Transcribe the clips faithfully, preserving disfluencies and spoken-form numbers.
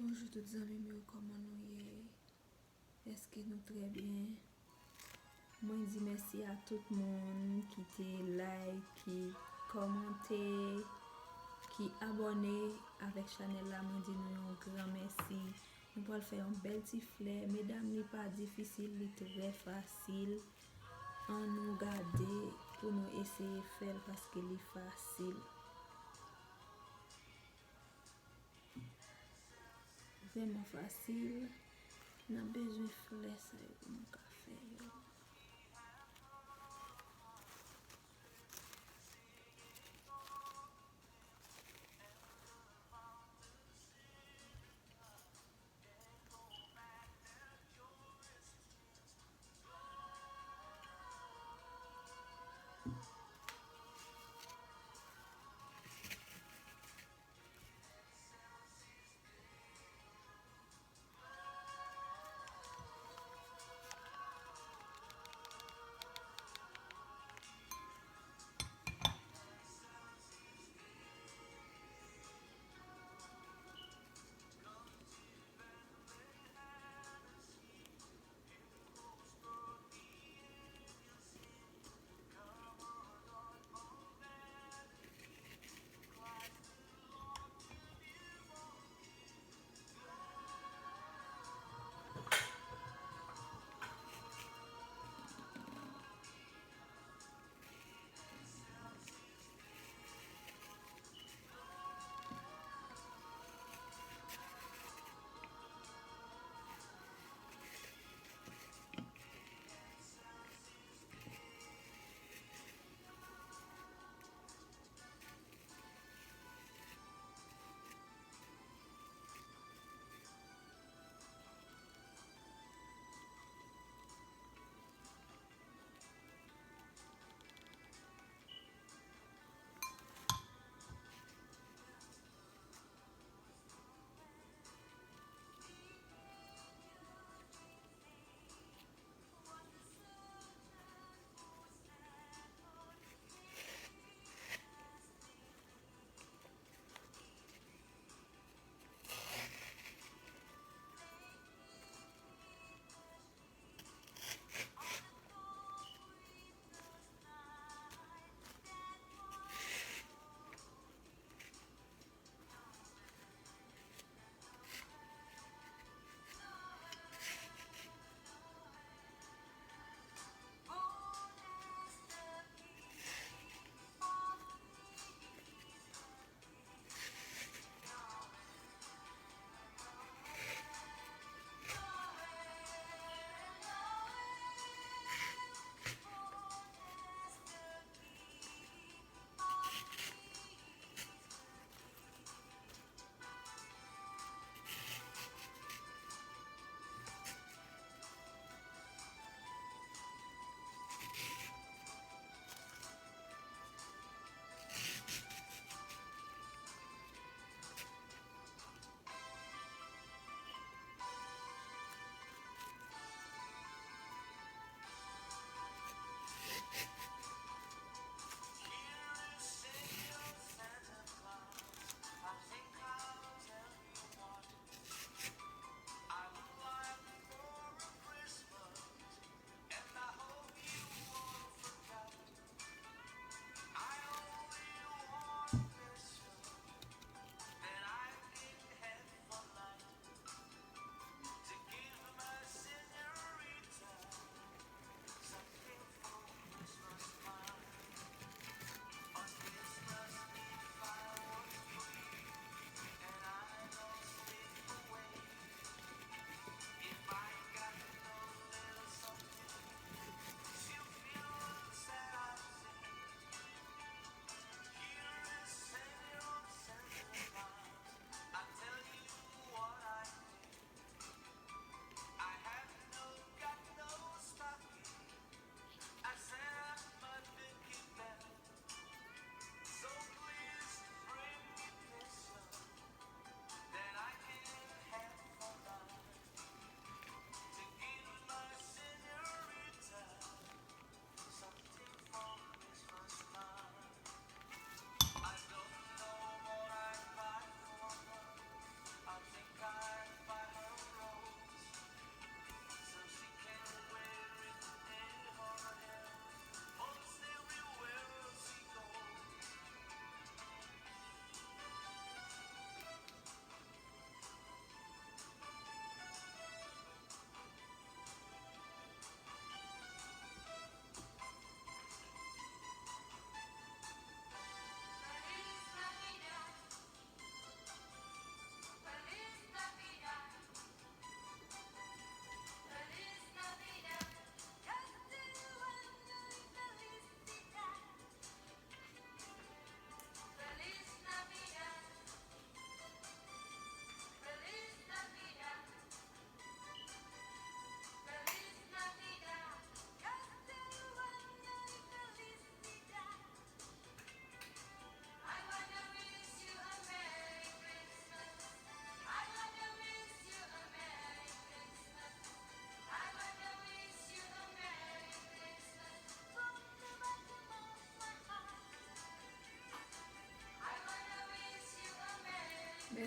Bonjou tout zanmi m yo, kòman nou ye? Èske nou trè byen? Mwen di mèsi a tout moun ki te like, ki kòmante, ki abòne avèk chanèl la. Mwen di nou yon gran mèsi. Nou pral fè yon bèl ti flè. Medam, li pa difisil, li trè fasil. Ann nou gade pou nou eseye fè l paske li fasil. Vrèman fasil. N ap bezwen flè sa yo pou nou ka fè yo.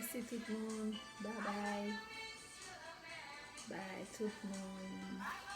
Mèsi tout moun. Babay. Bay tout moun.